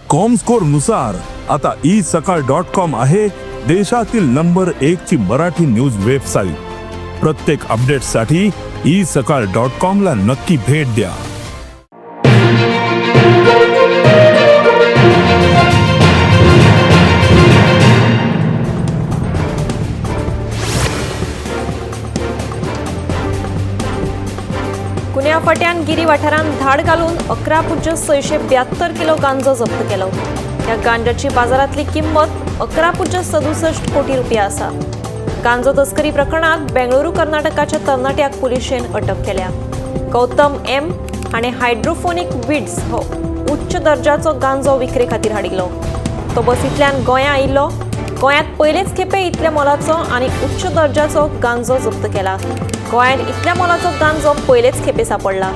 Comscore नुसार आता E सकाळ डॉट कॉम आहे देशातील नंबर एक ची मराठी न्यूज वेबसाईट. प्रत्येक अपडेटसाठी ई सकाळ डॉट कॉम ला नक्की भेट द्या. कुन्या फाट्यान गिरी वाठारांत धाड घालून 11.672 किलो गांजो जप्त केलो. ह्या गांजाची बाजारांतली किंमत 11.67 कोटी रुपया आसा. गांजो तस्करी प्रकरणात बेंगळुरू कर्नाटकाच्या तरणाट्याक पुलिशेन अटक केल्या. गौतम एम हाणें हायड्रोफोनिक विड्स हो उच्च दर्जाचो गांजो विक्रे खातीर हाडिल्लो. तो बसींतल्यान गोंया आयिल्लो. गोंयांत पयलेच खेपे इतल्या मोलाचो आनी उच्च दर्जाचो गांजो जप्त केला. गोंयांत इतल्या मोलाचो गांजो पयलेच खेपे सापडला.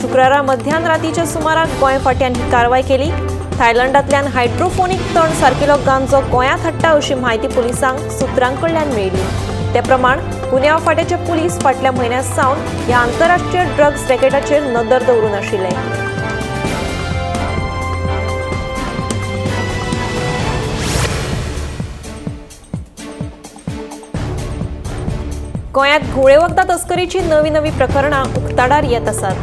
शुक्रारा मध्यान रातीच्या सुमाराक गोंय फाट्यान ही कारवाय केली. थायलंडांतल्यान हायड्रोफोनिक तण सारकिलो गांजो गोंयांत हाडटा अशी म्हायती पुलिसांक सुत्रां कडल्यान मेळ्ळी. ते प्रमाण गुन्यांव फाट्याचे पुलीस फाटल्या म्हयन्या सावन ह्या आंतरराष्ट्रीय ड्रग्ज रॅकेटाचेर नदर दवरून आशिल्ले. गोंयांत घुंवळे वखदां तस्करीची नवी नवी प्रकरणां उक्ताडार येत आसात.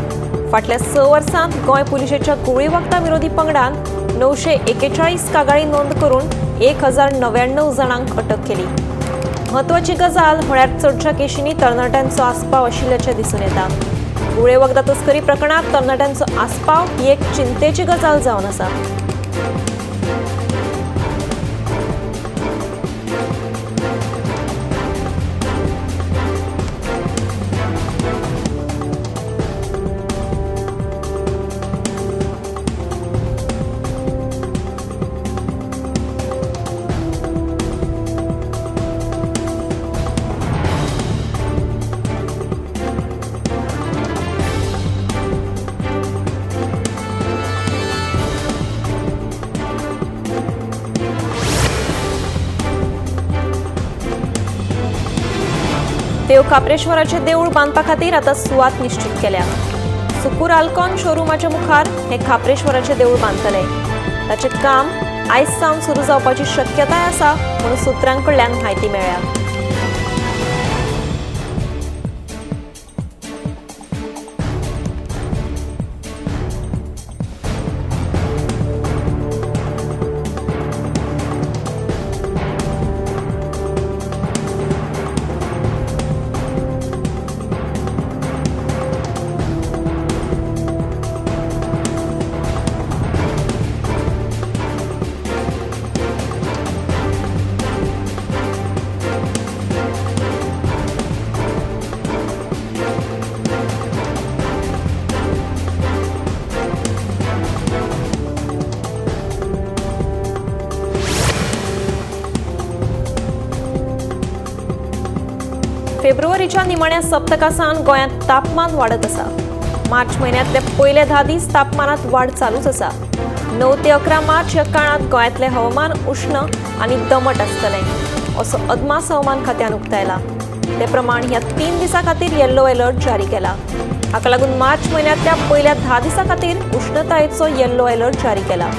फाटल्या 6 वर्सांत गोंय पुलिशेच्या घुंवळे वखदां विरोधी पंगडान 941 कागाळी नोंद करून 1099 जाणांक अटक केली. म्हत्वाची गजाल म्हळ्यार चडशा केशींनी तरणाट्यांचो आस्पाव आशिल्ल्याचें दिसून येता. घुंवळे वखदां तस्करी प्रकरणांत तरणाट्यांचो आस्पाव ही एक चिंतेची गजाल जावन आसा. देव खाप्रेश्वराचे देऊळ बांदपा खातीर आतां सुवात निश्चित केल्या. सुकूर आल्कॉन शोरुमाच्या मुखार हे खाप्रेश्वराचे देऊळ बांदतले. ताचें काम आयज सावन सुरू जावपाची शक्यताय आसा म्हणून सुत्रां कडल्यान म्हायती मेळ्ळ्या. फेब्रुवारीच्या निमाण्या सप्तकासान गोंयांत तापमान वाडत आसा. मार्च म्हयन्यांतले पयले 10 दीस तापमानात वाड चालूच आसा. 9 ते 11 मार्च ह्या काळांत गोंयांतलें हवामान उश्ण आनी दमट आसतलें असो अदमास हवामान खात्यान उक्तायला. ते प्रमाण ह्या 3 दिसां खातीर येल्लो अलर्ट जारी केला. हाका लागून मार्च म्हयन्यांतल्या पयल्या 10 दिसां खातीर उश्णतायेचो येल्लो अलर्ट जारी केला.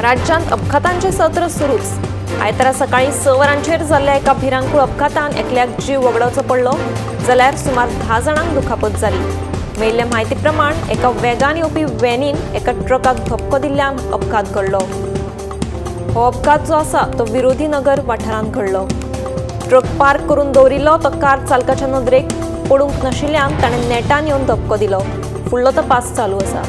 राज्यांत अपघातांचे सत्र सुरूच. आयतारा सकाळी 6 वरांचेर जाल्ल्या एका भिरांकूळ अपघातान एकल्याक जीव वगडावचो पडलो जाल्यार सुमार 10 जाणांक दुखापत जाली. मेळिल्ले म्हायती प्रमाण एका वेगान येवपी व्हॅनीन एका ट्रकाक धपको दिल्ल्यान अपघात घडलो. हो अपघात जो आसा तो विरोधी नगर वाठारांत घडलो. ट्रक पार्क करून दवरिल्लो तो कार चालकाच्या नदरेक पडूंक नाशिल्ल्यान ताणें नेटान येवन धपको दिलो. फुडलो तपास चालू आसा.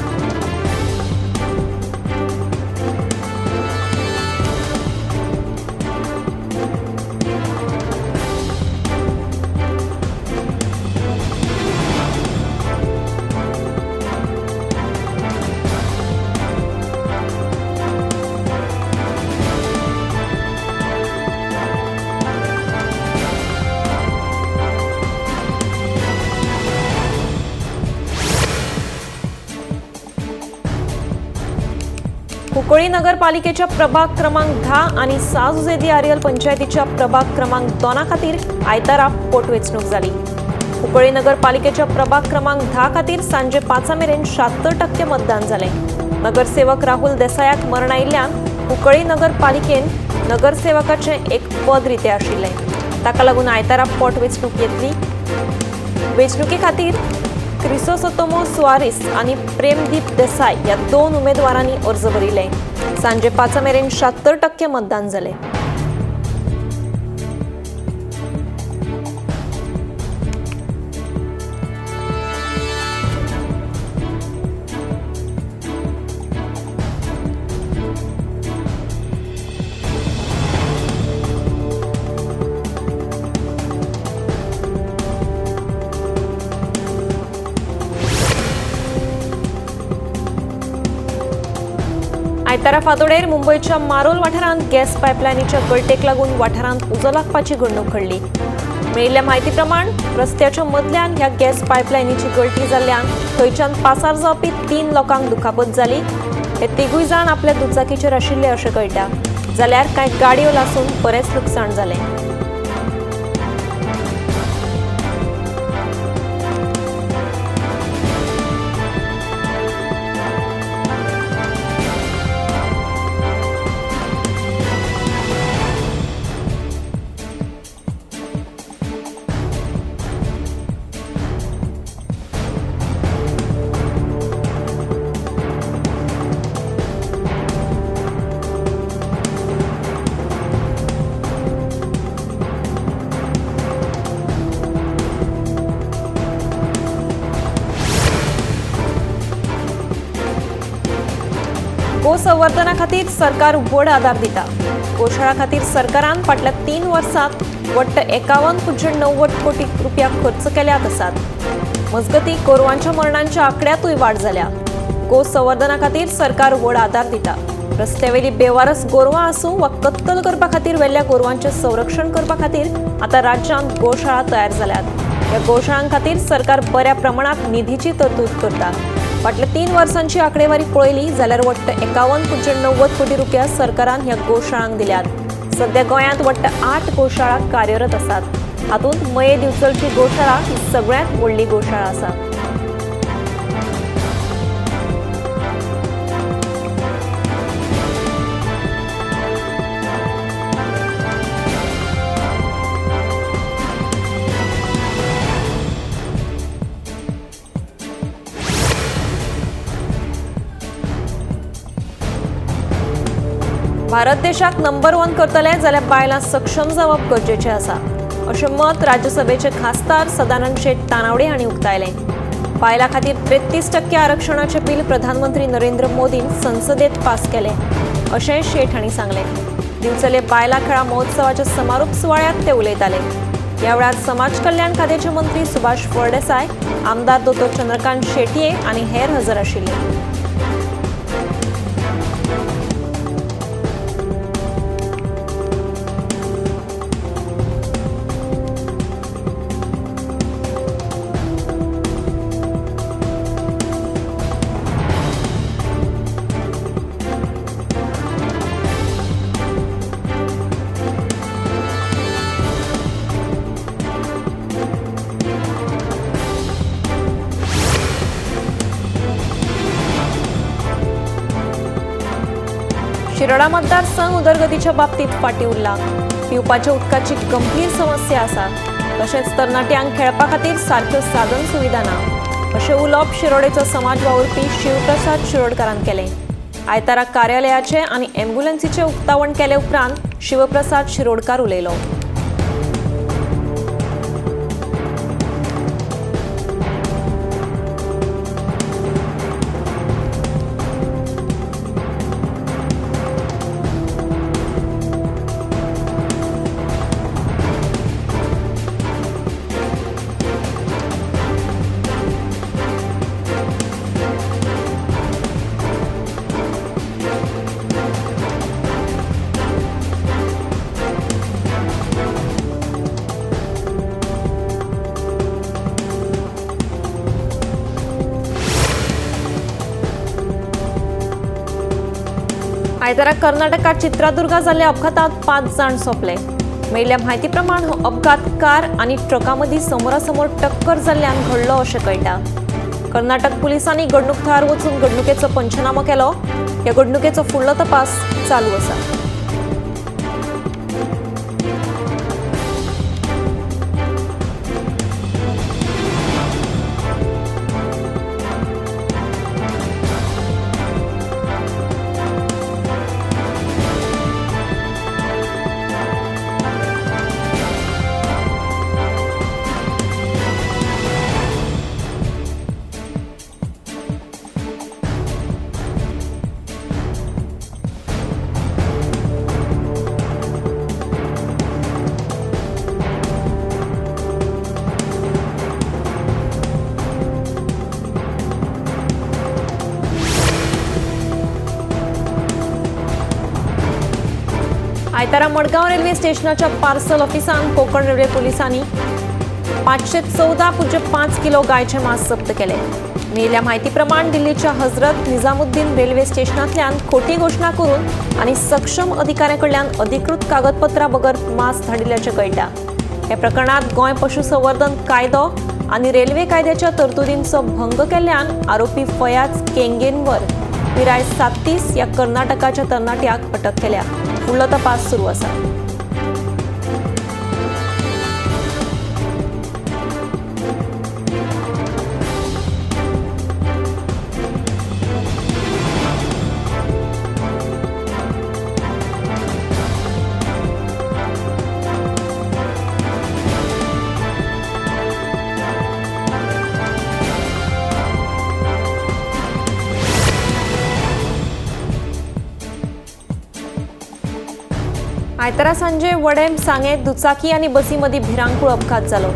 कुंकळी नगरपालिकेच्या प्रभाग क्रमांक 10 आनी सां जुझे दी आरियल पंचायतीच्या प्रभाग क्रमांक 2 खातीर आयतारा पोटवेंचणूक जाली। कुंकळी नगरपालिकेच्या प्रभाग क्रमांक 10 खातीर सांजे 5 मेरेन 76% मतदान जालें। नगरसेवक राहुल देसायाक मरण आयिल्ल्यान कुंकळी नगरपालिकेन नगरसेवकाचें एक पद रितें आशिल्लें। ताका लागून आयतारा पोटवेंचणूक येतली। वेंचणुके खातीर क्रिसोसतोमो सुआरीस आनी प्रेमदीप देसाय ह्या 2 उमेदवारांनी अर्ज भरिल्ले। सांजे 5 मेरेन 76% मतदान जालें। आयतारा फांतोडेर मुंबयच्या मारोल वाठारांत गॅस पायपलायनीच्या गळटेक लागून वाठारांत उजो लागपाची घडणूक घडली। मेळिल्ल्या म्हायती प्रमाण रस्त्याच्या मदल्यान ह्या गॅस पायपलायनीची गळटी जाल्ल्यान थंयच्यान पासार जावपी 3 लोकांक दुखापत जाली। हे तिगूय जाण आपल्या दुचाकीचेर आशिल्ले अशें कळटा, जाल्यार कांय गाडयो लासून बरेंच लुकसाण जालें। गोसंवर्धना खातीर सरकार व्हड आदार दिता। गोशाळा खातीर सरकारान फाटल्या 3 वर्सांत वट्ट 51.90 कोटी रुपया खर्च केल्यात आसात। मजगती गोरवांच्या मरणांच्या आंकड्यांतूय वाड जाल्या। गोसंवर्धना खातीर सरकार व्हड आदार दिता। रस्त्यावेली बेवारस गोरवां आसूं वा कत्तल करपा खातीर व्हेल्ल्या गोरवांचें संरक्षण करपा खातीर आतां राज्यांत गोशाळा तयार जाल्यात। ह्या गोशाळां खातीर सरकार बऱ्या प्रमाणांत निधीची तरतूद करता। फाटल्या 3 वर्सांची आंकडेवारी पळयली जाल्यार वट्ट 51.90 कोटी रुपया सरकारान ह्या गोशाळांक दिल्यात। सध्या गोंयांत वट्ट 8 गोशाळा कार्यरत आसात। हातूंत मये दिवचलची गोशाळा ही सगळ्यांत व्हडली गोशाळा आसा। भारत देशाक नंबर 1 करतले जाल्यार बायलां सक्षम जावप गरजेचें आसा अशें मत राज्यसभेचे खासदार सदानंद शेट तानावडे हांणी उक्तायलें। बायलां खातीर 33% आरक्षणाचें बिल प्रधानमंत्री नरेंद्र मोदीन संसदेत पास केलें अशें शेट हांणी सांगलें। दिवचले बायलां खेळां महोत्सवाच्या समारोप सुवाळ्यांत ते उलयताले। ह्या वेळार समाज कल्याण खात्याचे मंत्री सुभाष फळदेसाय, आमदार दोतोर चंद्रकांत शेटये आनी हेर हजर आशिल्ले। शिरोडा मतदारसंघ उदरगतीच्या बाबतीत फाटीं उरला। पिवपाच्या उदकाची गंभीर समस्या आसा, तशेंच तरणाट्यांक खेळपा खातीर सारक्यो साधन सुविधा ना अशें उलोवप शिरोडेचो समाज वावुरपी शिवप्रसाद शिरोडकारान केलें। आयतारा कार्यालयाचें आनी एम्ब्युलन्सीचें उक्तावण केले उपरांत शिवप्रसाद शिरोडकार उलयलो। आयतारा कर्नाटकात चित्रादुर्गा जाल्ल्या अपघातात 5 जाण सोंपले. मेळिल्ल्या म्हायती प्रमाण हो अपघात कार आनी ट्रका मदीं समोरासमोर टक्कर जाल्ल्यान घडलो अशें कळटा. कर्नाटक पुलिसांनी घडणूक थळार वचून घडणुकेचो पंचनामो केलो. ह्या घडणुकेचो फुडलो तपास चालू आसा. आयतारा मडगांव रेल्वे स्टेशनाच्या पार्सल ऑफिसान कोकण रेल्वे पुलिसांनी 514.5 किलो गायचे मांस जप्त केले. मेळिल्ल्या म्हायती प्रमाण दिल्लीच्या हजरत निजामुद्दीन रेल्वे स्टेशनांतल्यान खोटी घोशणा करून आनी सक्षम अधिकाऱ्यां कडल्यान अधिकृत कागदपत्रां बगर मांस धाडिल्ल्याचें कळटा. ह्या प्रकरणांत गोंय पशुसंवर्धन कायदो आनी रेल्वे कायद्याच्या तरतुदींचो भंग केल्ल्यान आरोपी फयाज केंगेनवर पिराय 37 ह्या कर्नाटकाच्या तरणाट्याक अटक केल्या. फुडलो तपास सुरू आसा. आयतारा सांजे वडेम सांगें दुचाकी आनी बसी मदीं भिरांकूळ अपघात जालो.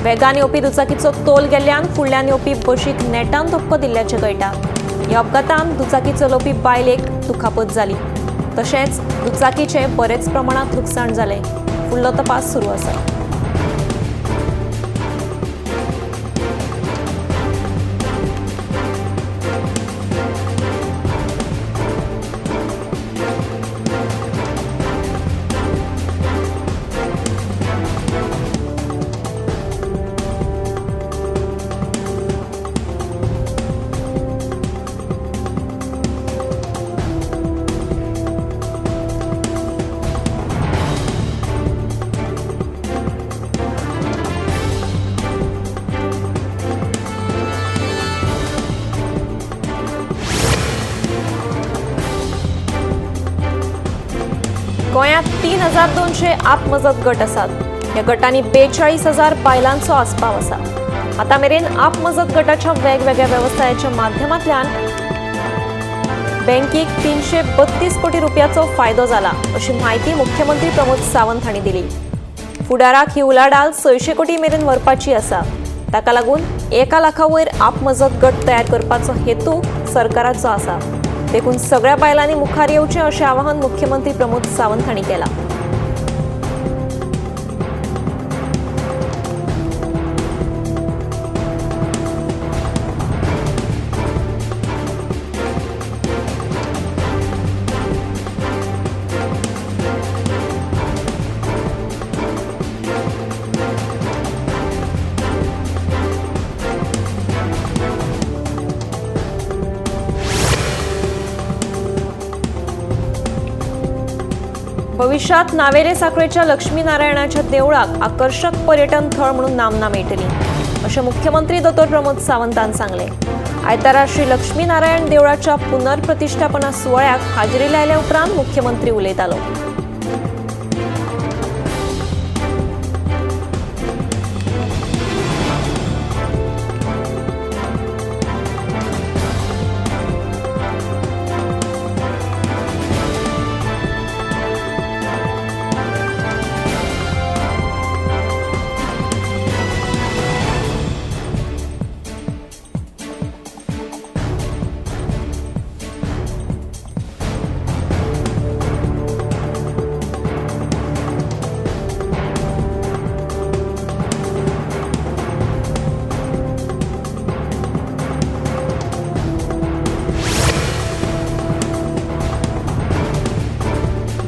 वेगान येवपी दुचाकीचो तोल गेल्ल्यान फुडल्यान येवपी बशीक नेटान धपको दिल्ल्याचें कळटा. ह्या अपघातान दुचाकी चलोवपी बायलेक दुखापत जाली. तशेंच दुचाकीचें बरेच प्रमाणांत लुकसाण जालें. फुडलो तपास सुरू आसा. गोंयांत 3200 आपमजत गट आसात. ह्या गटांनी 42,000 बायलांचो आस्पाव आसा. आतां मेरेन आपमजत गटाच्या वेगवेगळ्या वेवसायाच्या माध्यमांतल्यान बँकेक 332 कोटी रुपयाचो फायदो जाला अशी म्हायती मुख्यमंत्री प्रमोद सावंत हांणी दिली. फुडाराक ही उलाढाल 600 कोटी मेरेन व्हरपाची आसा. ताका लागून 1 लाखा वयर आपमजत गट तयार करपाचो हेतू सरकाराचो आसा. देखून सगळ्या बायलांनी मुखार येवचें अशें आवाहन मुख्यमंत्री प्रमोद सावंत हांणी केलां. भविष्यात नावेले साखळेच्या लक्ष्मीनारायणाच्या देवळाक आकर्षक पर्यटन थळ म्हणून नामना मेळटली अशें मुख्यमंत्री दोतोर प्रमोद सावंतान सांगलें. आयतारा श्री लक्ष्मीनारायण देवळाच्या पुनर्प्रतिष्ठापना सुवाळ्याक हाजेरी लायल्या उपरांत मुख्यमंत्री उलयतालो.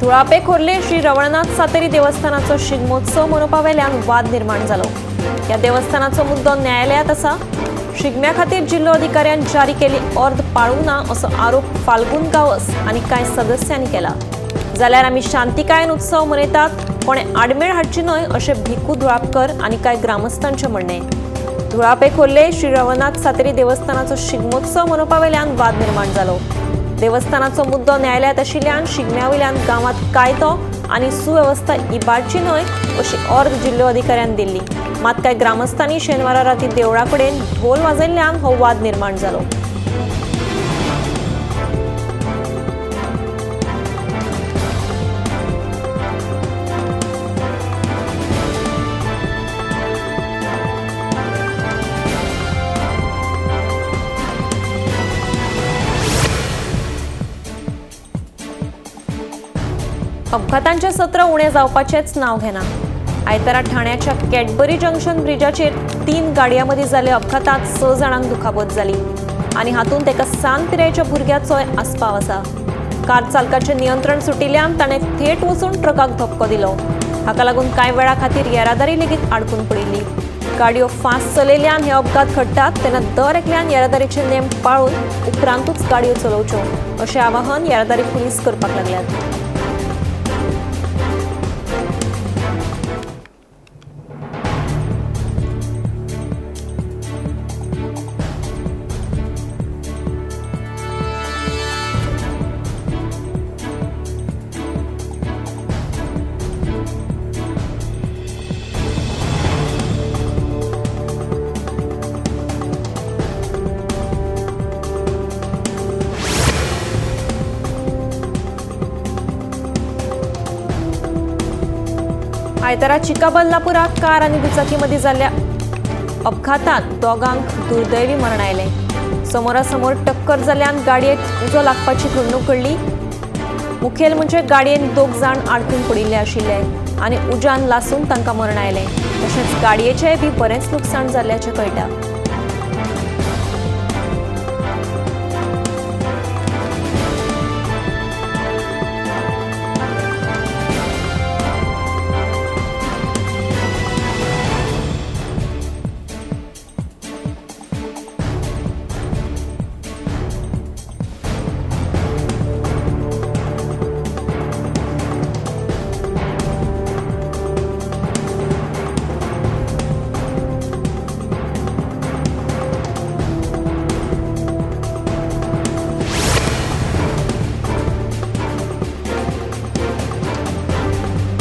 धुळापे खोर्ले श्री रवळनाथ सातेरी देवस्थानाचो शिगमोत्सव मनोवपा वेल्यान वाद निर्माण जालो. ह्या देवस्थानाचो मुद्दो न्यायालयात आसा. शिगम्या खातीर जिल्लो अधिकाऱ्यान जारी केल्ली अर्द पाळूंक ना असो आरोप फाल्गुन गांवस आनी कांय सदस्यांनी केला. जाल्यार आमी शांतिकायेन उत्सव मनयतात, कोणें आडमेळ हाडची न्हय अशें भिकू धुळापकर आनी कांय ग्रामस्थांचें म्हणणें. धुळापे खोर्ले श्री रवळनाथ सातेरी देवस्थानाचो शिगमोत्सव मनोवपा वेल्यान वाद निर्माण जालो. देवस्थानाचो मुद्दो न्यायालयात आशिल्ल्यान शिगम्या वयल्यान गांवांत कायदो आनी सुवेवस्था इबाडची न्हय अशी अर्द जिल्लो अधिकाऱ्यान दिल्ली. मात कांय ग्रामस्थांनी शेनवारा राती देवळा कडेन ढोल वाजयल्ल्यान हो वाद निर्माण जालो. अपघातांचे सत्र उणें जावपाचेंच नांव घेना. आयतारा ठाण्याच्या कॅडबरी जंक्शन ब्रिजाचेर 3 गाडयां मदीं जाल्ल्या अपघातांत 6 जाणांक दुखापत जाली आनी हातूंत एका सान पिरायेच्या भुरग्याचोय आस्पाव आसा. कार चालकाचें नियंत्रण सुटिल्ल्यान ताणें थेट वचून ट्रकाक धपको दिलो. हाका लागून कांय वेळा खातीर येरादारी लेगीत आडकून पडिल्ली. गाडयो फास्ट चलयल्ल्यान हे अपघात घडटात तेन्ना दर एकल्यान येरादारीचे नेम पाळून उपरांतूच गाडयो चलोवच्यो अशें आवाहन येरादारी पुलीस करपाक लागल्यात. आयतारा चिकाबल्लापुराक कार आनी दुचाकी मदीं जाल्ल्या अपघातांत दोगांक दुर्दैवी मरण आयलें. समोरासमोर टक्कर जाल्ल्यान गाडयेक उजो लागपाची घडणूक घडली. मुखेल म्हणजे गाडयेन 2 जाण आडकून पडिल्ले आशिल्ले आनी उज्यान लासून तांकां मरण आयलें. तशेंच गाडयेचेंय बी बरेंच लुकसाण जाल्ल्याचें कळटा.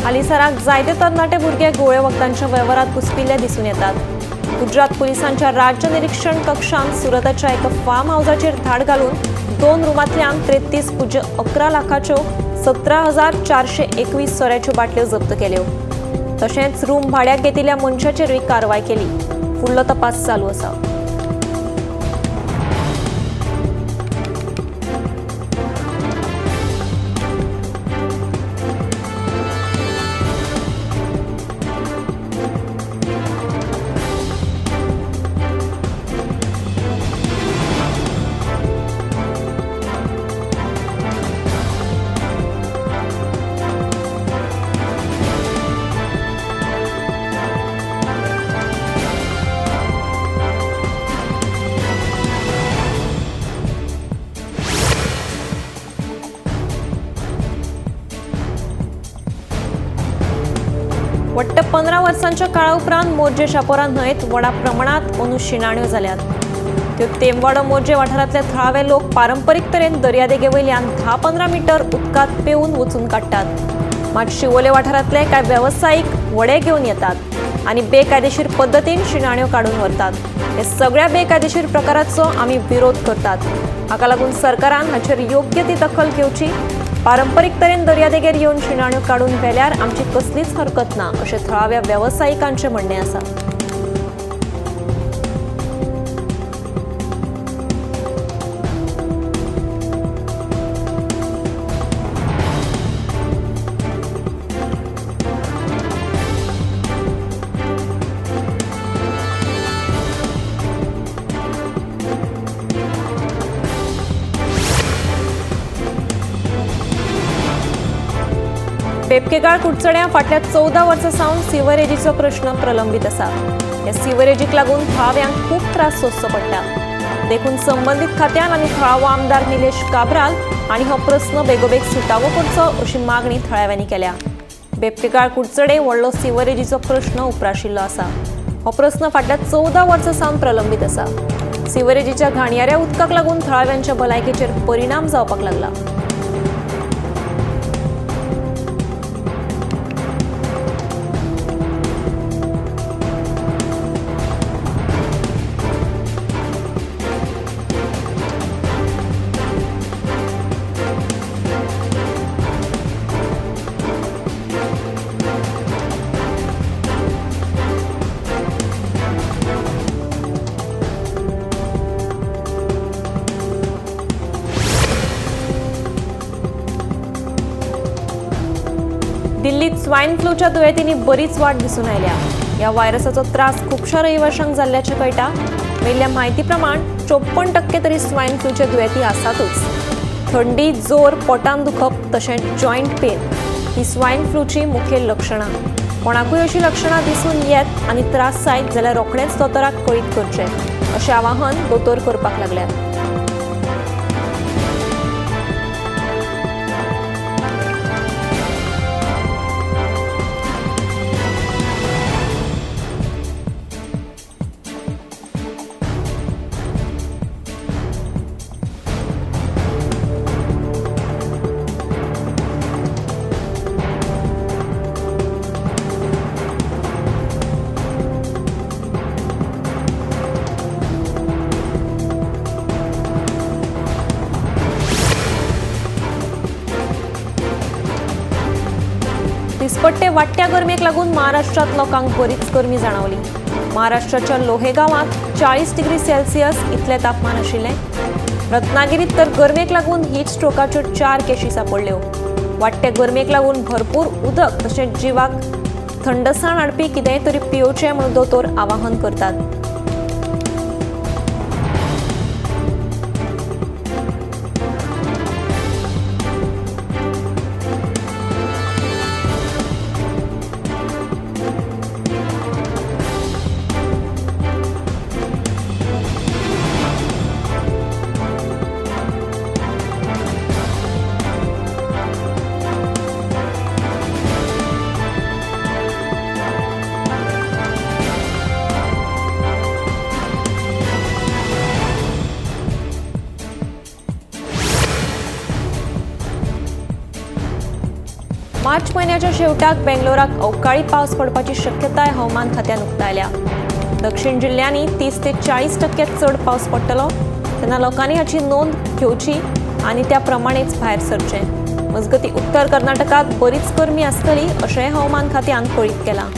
हालींसराक जायते तरणाटे भुरगे गोळे वखदांच्या वेव्हारात घुसपिल्ले दिसून येतात. गुजरात पुलिसांच्या राज्य निरीक्षण कक्षान सुरताच्या एका फार्म हावजाचेर धाड घालून 2 रुमांतल्यान 33.11 लाखाच्यो 17,421 सोऱ्याच्यो बाटल्यो जप्त केल्यो. तशेंच रूम भाड्याक घेतिल्ल्या मनशाचेरूय कारवाय केली. फुडलो तपास चालू आसा. वट्ट 15 वर्सांच्या काळा उपरांत मोरजे शापोरा न्हंयेत व्हडा प्रमाणांत अंदू शिणाण्यो जाल्यात. त्यो तेमवाडो मोरजे वाठारांतले थळावे लोक पारंपरीक तरेन दर्यादेगे वयल्यान 10-15 मिटर उदकांत पेंवून वचून काडटात. मात शिवोले वाठारांतले कांय वेवसायीक व्हडे घेवन येतात आनी बेकायदेशीर पद्दतीन शिणाण्यो काडून व्हरतात. हे सगळ्या बेकायदेशीर प्रकाराचो आमी विरोध करतात. हाका लागून सरकारान हाचेर योग्य ती दखल घेवची. पारंपरीक तरेन दर्यादेगेर येवन शिणाण्यो काडून व्हेल्यार आमची कसलीच हरकत ना अशें थळाव्या वेवसायिकांचें म्हणणें आसा. बेबकेगाळ कुडचड्यां फाटल्या 14 वर्सां सावन सिवरेजीचो प्रश्न प्रलंबीत आसा। ह्या सिवरेजीक लागून थळाव्यांक खूब त्रास सोंसचो पडटा। देखून संबंदीत खात्यान आनी थळावो आमदार निलेश काब्राल आनी हो प्रस्न बेगोबेग सुटावो करचो अशी मागणी थळाव्यांनी केल्या। बेबकेगाळ कुडचडे व्हडलो सिवरेजीचो प्रश्न उप्राशिल्लो आसा। हो प्रस्न फाटल्या 14 वर्सां सावन प्रलंबीत आसा। सिवरेजीच्या घाणयाऱ्या उदकाक लागून थळाव्यांच्या भलायकेचेर परिणाम जावपाक लागला। दिल्लीत स्वाइन फ्लूच्या दुयेंतींनी बरीच वाड दिसून आयल्या। ह्या व्हायरसाचो त्रास खुबश्या रहिवाशांक जाल्ल्याचें कळटा। मेळिल्ल्या म्हायती प्रमाण 54% तरी स्वाइन फ्लूचे दुयेंती आसातूच। थंडी, जोर, पोटान दुखप तशेंच जॉयंट पेन ही स्वाइन फ्लूची मुखेल लक्षणां। कोणाकूय अशी लक्षणां दिसून येत आनी त्रास जायत जाल्यार रोखडेंच दोतोराक कळीत करचें अशें आवाहन दोतोर करपाक लागल्यात। दिसपट्टे वाडट्या गरमेक लागून महाराष्ट्रात लोकांक बरीच गरमी जाणवली। महाराष्ट्राच्या लोहेगांवांत 40 डिग्री सेल्सियस इतलें तापमान आशिल्लें। रत्नागिरीत तर गरमेक लागून हीट स्ट्रोकाच्यो 4 केशी सापडल्यो। वाडट्या गरमेक लागून भरपूर उदक तशेंच जिवाक थंडसाण हाडपी कितेंय तरी पियोवचें म्हणून दोतोर आवाहन करतात। मार्च म्हयन्याच्या शेवटाक बेंगलोराक अवकाळी पावस पडपाची शक्यताय हवामान खात्यान उक्तायल्या। दक्षिण जिल्ल्यांनी 30 ते 40% चड पावस पडटलो तेन्ना लोकांनी हाची नोंद घेवची आनी त्या प्रमाणेच भायर सरचें। मजगतीं उत्तर कर्नाटकात बरीच गरमी आसतली अशेंय हवामान खात्यान कळीत केलां।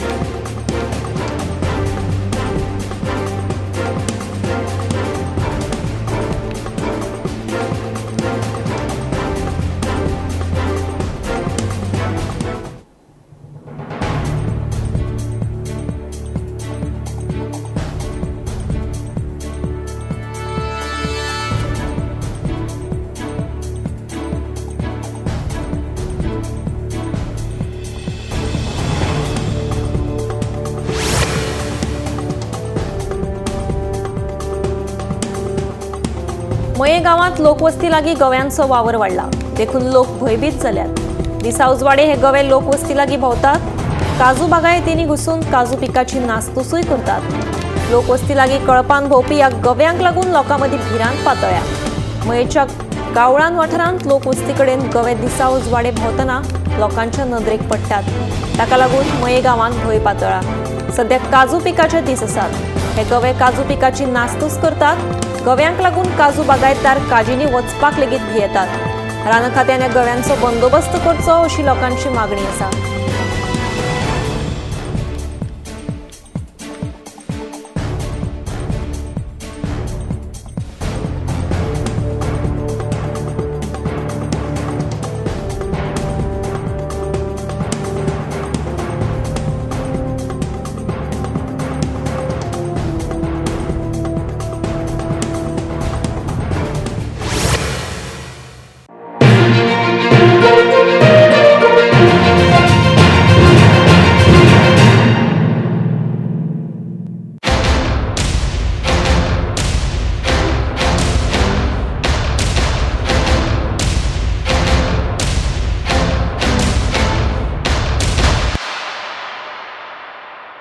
मये गांवांत लोकवस्ती लागीं गव्यांचो वावर वाडला देखून लोक भंयभीत जाल्यात। दिसा उजवाडे हे गवे लोकवस्ती लागीं भोंवतात। काजू बागायतींनी घुसून काजू पिकाची नासधूसूय करतात। लोकवस्ती लागीं कळपान भोंवपी ह्या गव्यांक लागून लोकां मदीं भिरांत पातळ्या। मयेच्या गावळान वाठारांत लोकवस्ती कडेन गवे दिसा उजवाडे भोंवतना लोकांच्या नदरेक पडटात। ताका लागून मये गांवांत भंय पातळ्ळा। सद्या काजू पिकाचे दीस आसात। हे गवे काजू पिकाची नासधूस करतात। गव्यांक लागून काजू बागायतदार काजींनी वचपाक लेगीत भियेतात। रान खात्यान ह्या गव्यांचो बंदोबस्त करचो अशी लोकांची मागणी आसा।